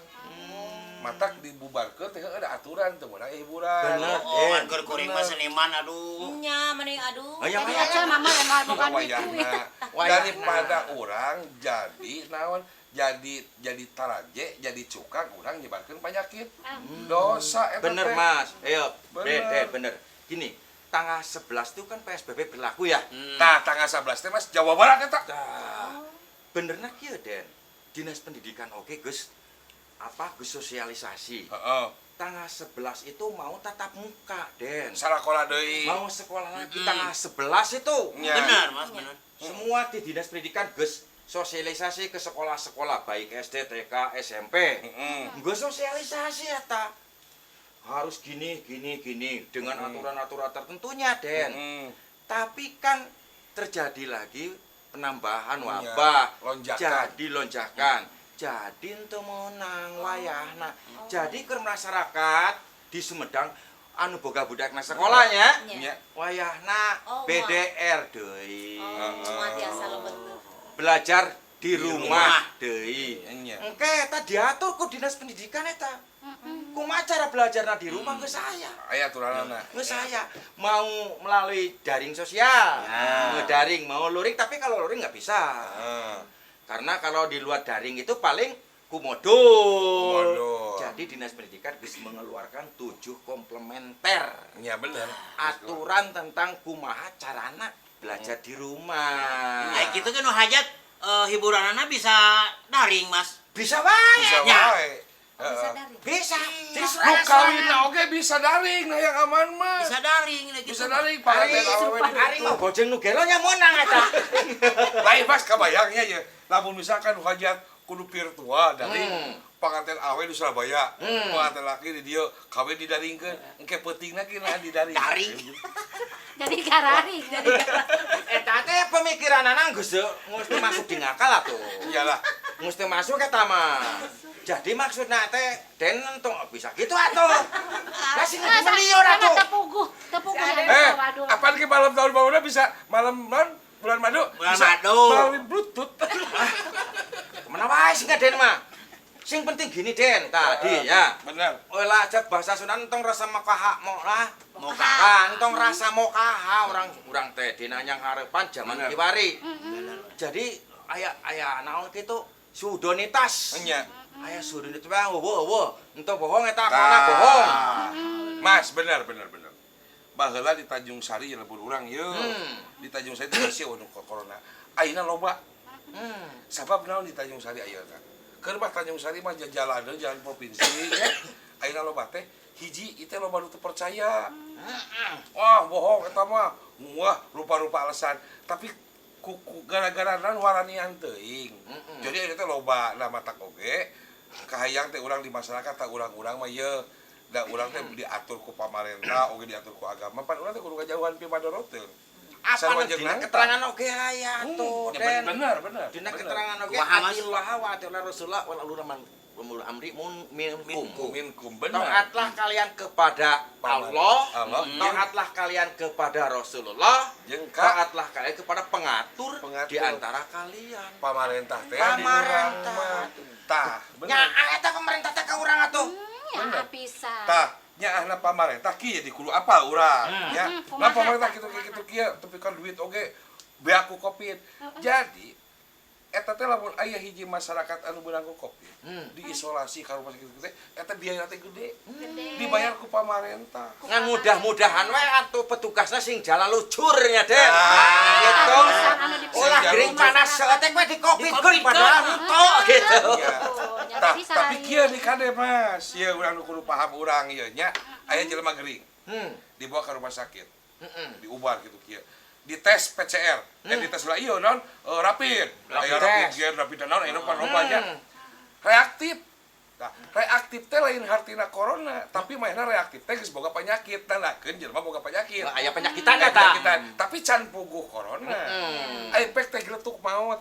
Matak dibubarkeun teh ada aturan teu meunang aya hiburan. Bener. Oh, kan keur kuring mah seniman aduh. Nya mending aduh. Hayang Jadi hayang. aja mama remah bukan duit. Wayahna. Wayahna. Daripada orang jadi naon jadi taraje jadi cukang urang nyebarkeun penyakit. Dosa eta Bener teh. Mas. Ayo, Bener. Den, Den, bener. Gini, tanggal 11 itu kan PSBB berlaku ya. Tah tanggal 11 teh Mas Jawa Barat eta. Tah. Benerna kieu, Den. Dinas Pendidikan oke Gus apa Gus sosialisasi. Heeh. Tanggal 11 itu mau tatap muka, Den. Sarakola deui. Mau sekolah lagi tanggal 11 itu. Nya. Bener Mas, bener. Semua di Dinas Pendidikan Gus sosialisasi ke sekolah-sekolah baik SD, TK, SMP. Heeh. Gue sosialisasi ya ta. Harus gini, gini, gini dengan aturan-aturan tertentunya, Den. Heeh. Tapi kan terjadi lagi penambahan Iya, wabah. lonjakan. Jadi lonjakan. Jadi untuk menang wayahna. Jadi ke masyarakat di Sumedang anu boga budak na sekolahnya Nya. Nya. wayahna Oh, BDR deui. Oh, moal tiasa lebet tuh. Belajar di rumah. rumah deui. Nya. Engke eta diatur ku dinas pendidikan eta. Kumaha cara belajarna di rumah geus aya. Aya aturanana. Geus aya mau melalui daring sosial, Ya. mau daring, mau luring, tapi kalau luring nggak bisa. Heeh. Karena kalau di luar daring itu paling ku modul. Modul. Jadi Dinas Pendidikan bisa mengeluarkan 7 komplementer Nya bener. aturan tentang kumaha carana belajar di rumah. Nah, gitu kan nu hajat hiburanana bisa daring, Mas. Bisa wae. Bisa Ya. wae. Oh, bisa Heeh. daring. Bisa. Jadi Nu kawin oge bisa daring nah yang aman mah. Bisa daring nah gitu. Bisa daring Ari, panganten awewe di Ari mah bojeng nu gelo nya meunang eta. Lain Mas kabayangnya ya. Lamun misalkan hajat kudu virtual daring. Panganten awe di Surabaya, panganten laki di dieu, kawin didaringkeun, engke peutingna ki nah di daring. Daring. Jadi gararing, jadi gararing. Eta teh pemikiranana geus geus teu masuk di ngakal atuh. Iyalah. Geus teu masuk eta mah. Jadi maksudna teh Den entong bisa gitu atuh. Lah sing meliur atuh. Tepuguh, tepuguh. Eh, Waduh. apaan ke malam tahun barunya bisa malam non bulan madu Bulan bisa madu. melalui bluetooth. Mana wae sing Den mah. Sing penting gini Den tadi ya. Bener. Olah aja bahasa Sunda entong rasa mokaha mo lah. Mokaha entong rasa mokaha orang urang teh dina yang harapan zaman kiwari. Jadi aya aya naon kitu sudonitas. Nya. Aya sudonitas bang eueuh eueuh. Entong bohong eta kana bohong. Mas, bener bener bener. Baheula di Tanjung Sari lembur urang ye. Di Tanjung Sari teh sih nu corona. Ayeuna loba. Sabab naon di Tanjung Sari ayeuna? Keur mah Tanjung Sari mah jalan jalan provinsi nya. Ayeuna loba teh hiji ieu teh loba nu teu percaya. Wah, bohong eta mah. Wah, rupa-rupa alasan. Tapi ku gara-gara naon waranian teuing. Jadi ayeuna teh loba nah matak oge kahayang teh urang di masyarakat tah urang-urang mah ye da urang teh diatur ku pamarentah oge diatur ku agama pan urang teh kudu ngajauhan pimadoroteun. Apa Sarua jeung dina nangta. keterangan oge aya tuh Ya, Den. bener bener. Dina bener. keterangan oge Kumaha, Mas? atillah wa atillah rasulullah wal ulul amri amri mun minkum. Minkum bener. Taatlah kalian kepada Allah, Allah. taatlah kalian kepada Rasulullah, Jeung ka taatlah kalian kepada pengatur, Pengatur. di antara kalian. Pamarentah teh Pamarentah. Tah, bener. Nyaah eta pemerintah teh ka urang atuh. Ya pisan. Tah, nyaahna pamarentah kieu jadi kudu apal urang ya. Kumaha, Nah, pamarentah tah, kitu kumaha. kitu kieu tepi ka duit oge beak ku Covid. Jadi eta teh lamun aya hiji masyarakat anu beunang ku Covid, diisolasi ka rumah sakit teh eta biaya teh gede. Gede. Dibayar ku pamarentah. Ngan mudah-mudahan we atuh petugasna sing jalan lucurnya Den. Nah, Gitu. Pisan anu di Ulah Sing gering jalan panas saeutik we di Covid Di-Covid padahal henteu gitu. Iya. Nya Tah, bisa tapi ieu. kieu di kade Mas, ieu urang nu kudu paham urang ieu nya, aya jelema gering dibawa ke rumah sakit. Diubar gitu kieu. Dites PCR, dites lah ieu naon rapid. Rapid Aya rapid test. gen, rapid naon aya pan loba nya. Reaktif. Nah, reaktif teh lain hartina corona, tapi mainna reaktif teh geus boga penyakit, tandakeun jelema boga penyakit. Aya penyakitan Aya eta. penyakitan, tapi can puguh corona. Aya pek teh geletuk maot.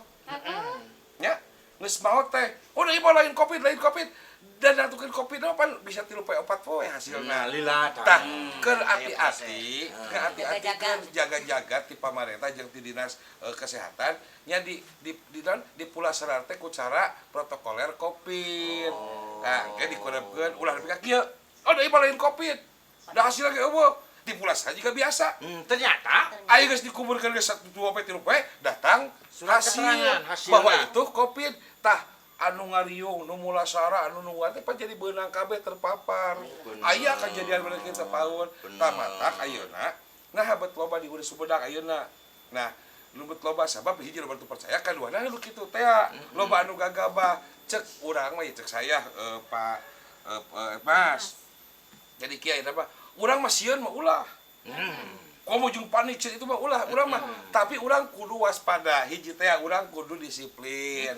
Nya, geus maot teh. Oh, ieu mah lain Covid, lain Covid. Dan natukeun Covid mah pan bisa 3 poe 4 poe hasilna. Nah, lila Tah, keur hati-hati, keur hati-hati Jaga-jaga. keur jaga-jaga ti pamarentah jeung ti dinas kesehatan nya di naon di pulasara teh ku cara protokoler Covid. Nah, engke dikurebkeun ulah nepi ka kieu. Oh, da ieu mah lain Covid. Da hasilna ge eueuh. Di pulasara juga biasa. Ternyata Ayo geus dikuburkeun geus 1 2 poe 3 poe datang Surat hasil keterangan, hasilna. bahwa itu Covid. Tah anu ngariung nu mulasara anu nungguan teh pan jadi beunang kabeh terpapar. Aya kejadian bener kieu paun. Tah matak ayeuna nah bet loba di Udah Sumedang ayeuna. Nah, nu bet loba sabab hiji loba teu percaya kaduana nu kitu teh loba anu gagabah cek urang mah ya cek saya Pak Mas. Jadi kieu ayeuna mah urang mah sieun mah ulah. Komo jeung panik ceuk itu mah ulah urang mah tapi urang kudu waspada hiji teh urang kudu disiplin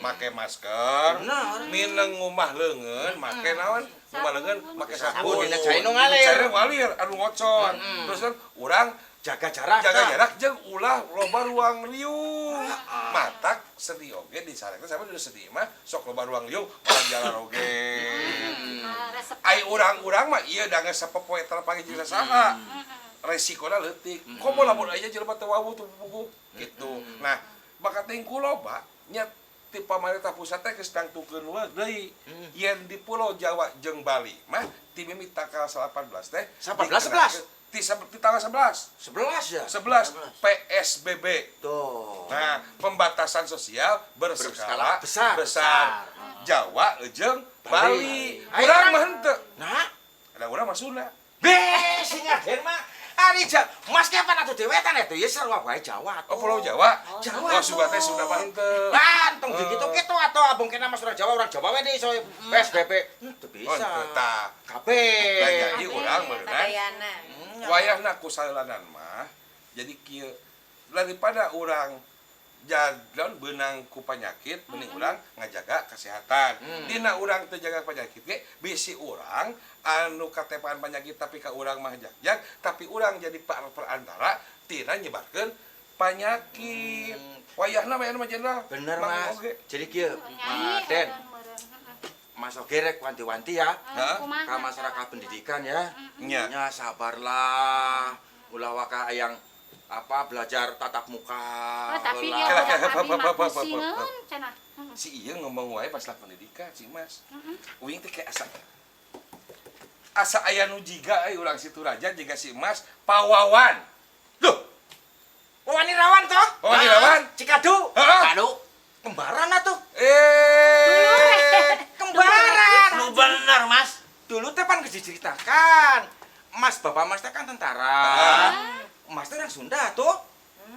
make masker mineng ngumah leungeun make naon ngumah leungeun make sabun Sabun, dina cai nu ngalir. Cai nu ngalir anu ngocor terus kan urang jaga jarak. jaga jarak jeung ulah loba ruang riung matak sedih oge disarek teh sama udah sedih mah sok loba ruang riung orang jalan oge. Ah, resep. Ai urang-urang mah ieu da geus sapopoe terpanggil jeung saha. Resikona leutik. Komo lamun aya jelema teu wawuh teu puguh gitu. Nah, maka teh ku loba nya ti pamarentah pusat teh geus tangtukeun we deui. Yen di Pulau Jawa jeung Bali mah ti mimiti tanggal 18 teh 18, 11? Ti tanggal 11. 11 ya? 11 PSBB. Tuh. Nah, pembatasan sosial berskala Berskala besar. besar. Jawa jeung Bali. Bali. Ayo, Urang urang. mah henteu. Nah, Ada urang mah Sunda. be sing aden mah ari ja Mas kapan atuh dhewetan atuh ya sarua wae Jawa atuh. Oh, Pulau Jawa. Jawa. Oh, Sunda teh Sunda mah henteu. Lah, tong dikitu-kitu atuh abong kena Mas orang Jawa orang Jawa we iso PSBB. Teu Oh, bisa. henteu tah. Kabeh. Lah jadi urang meureunan Sadayana. wayahna ku saeulanan mah jadi kieu daripada urang jalan beunang ku penyakit mending urang ngajaga kesehatan. Dina urang teu jaga penyakit ge bisi urang anu katepaan penyakit tapi ka urang mah jagjag tapi urang jadi perantara tina nyebarkeun penyakit. Wayahna mah anu mah jenderal. Bener Mang Mas. oge. Jadi kieu, Nyai, Maden, meureun. Mas oge rek wanti-wanti ya. Hah? Kumaha Ka masyarakat pendidikan ya. Nya. Nya sabarlah. Ulah waka yang Apa belajar tatap muka. Oh, tapi heula. dia Kela, budak kela, abi hep, mah hep, hep, hep, pusingeun cenah. Si ieu ngomong wae pas lah pendidikan si Mas. Uing teh kayak asa asa aya nu jiga euy urang Situraja jiga si Mas Pawawan. Loh. Wawan Irawan toh? Wawan Irawan. Cikadu. Heeh. Kadu. Kembaran atuh. Eh. Kembaran. Nu bener, Mas. Dulu teh pan geus diceritakan. Mas, bapak Mas teh kan tentara. Ah. Mas teh orang Sunda tuh.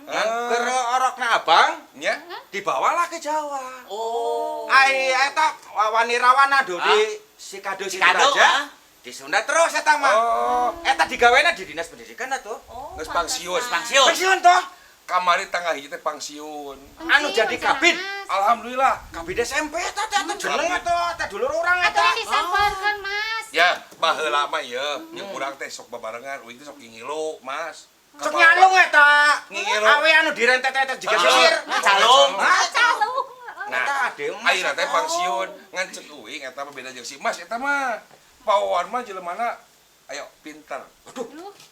Kan Ah. keur orokna abang Nya. dibawalah ke Jawa. Oh. Ai eta Wawan Irawan aduh di Sikado Cikadu, Situraja. ah. Di Sunda terus eta mah. Oh, Eta digawena di Dinas Pendidikan atuh. Oh, geus pangsiun. Pangsiun. Pensiun toh. Kamari tanggal 1 teh pangsiun. Anu jadi kabin. Alhamdulillah. Kabin SMP eta teh atuh jeneng atuh eta dulur urang Atuh eta. disampeurkeun, Mas. Ya, baheula mah ye, jeung urang teh sok babarengan, uing teh sok ngilu, Mas. Sok nyalung eta. Ngilu. Awe anu direntet-rentet jiga sisir. Calung. Hah? Calung. Nah, Eta ade Mas. ayeuna teh pangsiun ngan ceuk uing eta mah beda jeung si Mas eta mah. Pawawan mah jelemana ayo pinter. Aduh,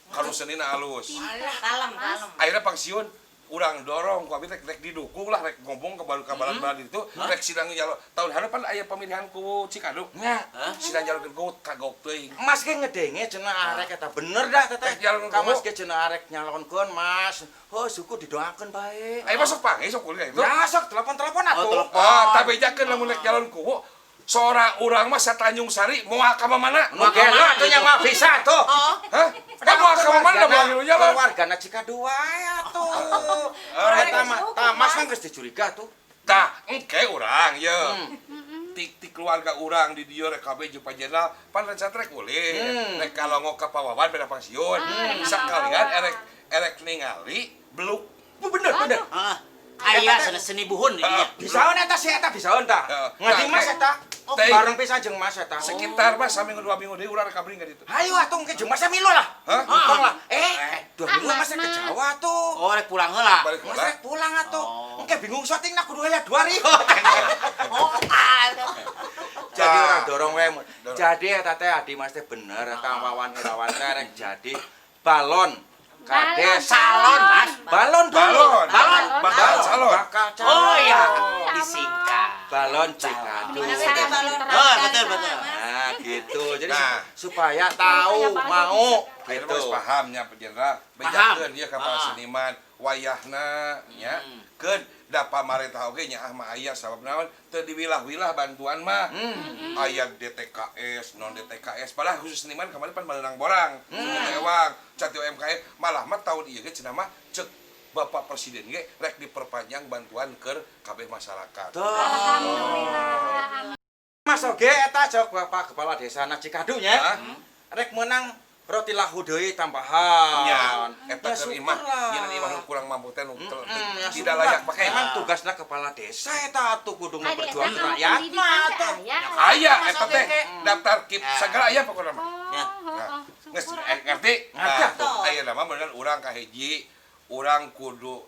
Kalau senina alus. Kalem, kalem. Akhirnya pangsiun urang dorong ku abi teh rek didukung lah rek ngomong ke baru kabaran-baran itu rek sidang nyalon tahun harapan aya pemilihan ku Cikadu nya. sidang nyalon ku kagok teuing. Mas ge ngedenge cenah arek eta bener dah teteh. Rek nyalon Ka Mas kuwu. ge cenah arek nyalonkeun Mas. Heuh syukur didoakeun bae. Ayo masuk panggil sok kuliah itu. Ya sok telepon-telepon atuh. Oh, telepon. Ah, tabejakeun lamun rek nyalon kuwu sora urang mah satanjung sari moal ka mana? Nu gelo atuh nya mah bisa atuh. Hah? Kan moal ka mana moal ngilu nyalon? Keluargana Cikadu wae atuh. Eta mah tah Mas mah geus dicuriga tuh. Tah, engke urang ye. Tik tik keluarga urang di dieu rek kabeh jeung Pak Jenderal pan rencana rek ulin. Rek kalongok ka Pawawan beda pangsiun. Ah, rek ka Sekalian Pawawan. erek erek ningali beluk. Bener bener. Heeh. Aya seni seni buhun di dinya. Bisaeun eta si eta bisaeun tah. Heeh. Ngadi Nah, Mas eta. Teh. Bareng pisan jeung Mas eta. Sekitar mah saminggu dua minggu deui urang rek kabring ka ditu. Hayu atuh engke jeung Mas milu lah. Hah? Entong lah. Eh, dua Ah, minggu Mas Mas ke mah. Jawa tuh. Oh, rek pulang heula. Balik Mas heula. rek pulang atuh. Oh. Engke bingung syuting na kudu aya 2 rio. Oh, ah. Jadi Nah. orang dorong wae. Dorong. Jadi eta teh adi Mas teh bener eta Wawan Irawan teh rek jadi balon kades Salon, Mas. Balon dulu. Balon. Balon. Bakal calon. Bakal calon. Oh iya, disingkat. Balon Cikadu. Balon. Balon, balon. Oh, betul, betul. Nah, gitu. Jadi Nah. supaya tahu Supaya mau Akhirnya gitu. mah geus paham nya Pak Jenderal. Bejakeun ieu ka para Ah. seniman wayahna nya. Keun da pamarentah oge nya ah mah aya sabab naon teu diwilah-wilah bantuan mah. Aya DTKS, non DTKS, padahal khusus seniman kemarin pan meunang borang, mm. Ewang, cat UMKM, malah mah tahun ieu ge cenah mah cek Bapak Presiden ge rek diperpanjang bantuan keur kabeh masyarakat. Tuh. Alhamdulillah. Mas oge eta jok Bapak Kepala Desa na Cikadu nya. Hah? Rek menang roti lahu deui tambahan. Nya, eta Ya, keur imah, syukurlah. nyeun imah nu kurang mampu teh nu Ya, tidak syukurlah. layak pakai. Emang tugasna kepala desa eta atuh kudu Adi eta memperjuangkan kalau rakyat pendidikan mah teh atuh. aya. Aya Mas eta teh oge. daftar KIP Ah. segala aya pokona mah. Oh, Ya. oh, Nah, oh, geus syukur eh, ngerti? Ngerti Nah, atuh. ayeuna mah bener urang kahiji, urang kudu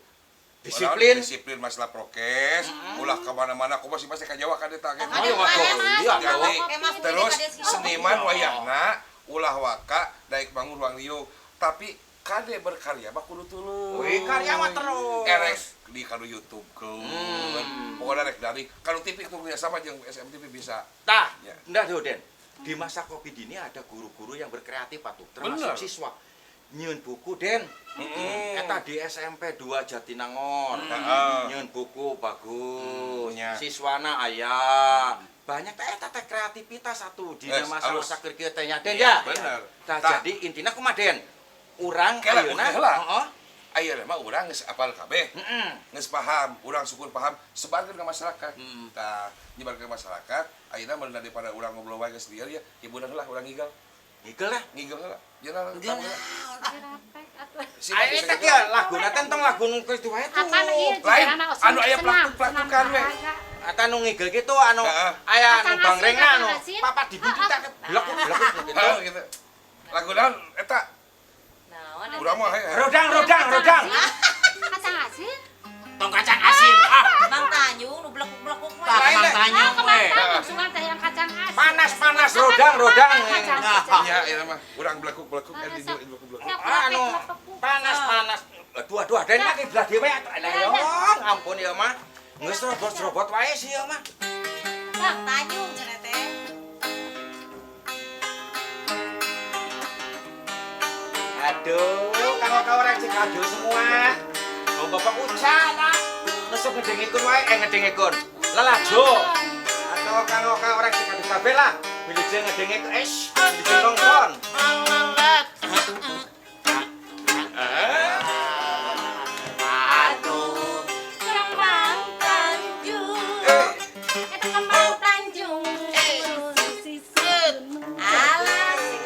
Disiplin. disiplin masalah prokes, ulah ka mana-mana kumaha sih pasti ka Jawa ka dieu tah gitu. Ayo, Ada, atuh. Mas. Iya, Jadi, Oke, Mas, terus budi kades. seniman wayahna ulah waka daek bangun ruang liung, tapi kade berkarya mah kudu tuluy. Wih, karya mah terus. Erek di kanu YouTube keun. Pokoknya rek dari kanu TV itu kerja sama jeung SMTV bisa. Tah, Ya. enggak tuh Den. Di masa Covid ini ada guru-guru yang berkreatif atuh, termasuk Bener. siswa. Nyieun buku, Den. Eta di SMP 2 Jatinangor. Heeh. Nyieun buku bagus. Nya. Siswana aya. Banyak teh eta teh kreativitas atuh dina Yes, masa-masa halus. keur kieu teh nya, Den ya. Bener. Tah Tah. jadi intina kumaha, Den? Urang Kela, ayeuna heula. heeh. Ayeuna mah urang geus apal kabeh. Heeh. Geus paham, urang syukur paham, sebarkeun ke masyarakat. Tah, nyebarkeun ke masyarakat, ayeuna mah daripada urang ngobrol wae geus lieur ya, hiburan heula urang ngigal. Ngigel lah. Ngigal heula. Jenderal. Ngigal. Dirapek atuh. Si Mas Ayo bisa teh gitu. kieu laguna teh entong lagu nu kitu wae tuh. Apa nu ieu Lain, jigarana oseng anu aya senam, plaktuk-plaktukan senam we. olahraga. Eta nu ngigel gitu anu Heeh. aya nu Kacang asin, bangrengna kacang anu asin. papat digunting tak blek blek gitu. Heeh, gitu. Lagu naon eta? Naon eta? Urang mah hayu. Rodang rodang Kacang rodang. asin. Kacang asin. Tong kacang asin. Ah, Mang Tanjung nu blekuk-blekuk mah. tah Lain Mang deh. Tanjung Ah, we. kemana tungsungan teh yang kacang asin. Panas panas Apa rodang kemana rodang. Kacang Nah. asin. Nya ieu mah urang blekuk-blekuk Ah, eh di sok. blekuk-blekuk. Sok, Anu lepek-lepek. panas panas Aduh aduh aden mah belah dhewe atuh. Lah yo, ampun ya mah. Geus robot-robot wae sih ya mah. Bang Tanjung cenah teh. Aduh, kalau kau orang Cikadu semua. Oh, Bapak Uca lah. Nesep ngedengikun wae, ngedengikun. Lalajo. Atau kalau kau orang Cikadu kabeh lah. Wilujeng ngedengik, wilujeng nonton. Aduh, kembang Tanjung. Eta kembang Tanjung. Sisi Alah si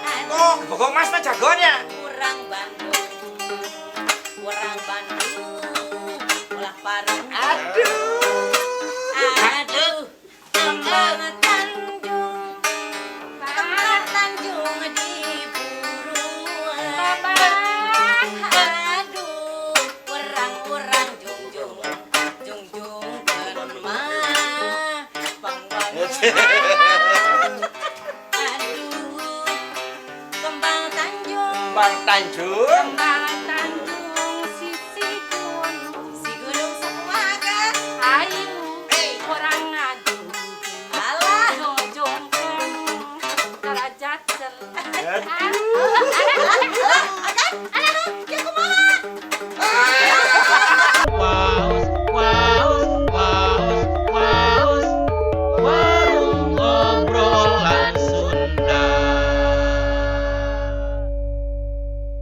Aduh. Oh, bogong Mas mah jagoannya. Kurang Bandung. Kurang Bandung. Ulah parung. Aduh. Aduh. Kembang Tanjung. Kembang Tanjung diburu. Aduh, urang-urang jungjung, jungjung mah pangwangun. Aduh, kembang Tanjung, Kembang Tanjung. Kembang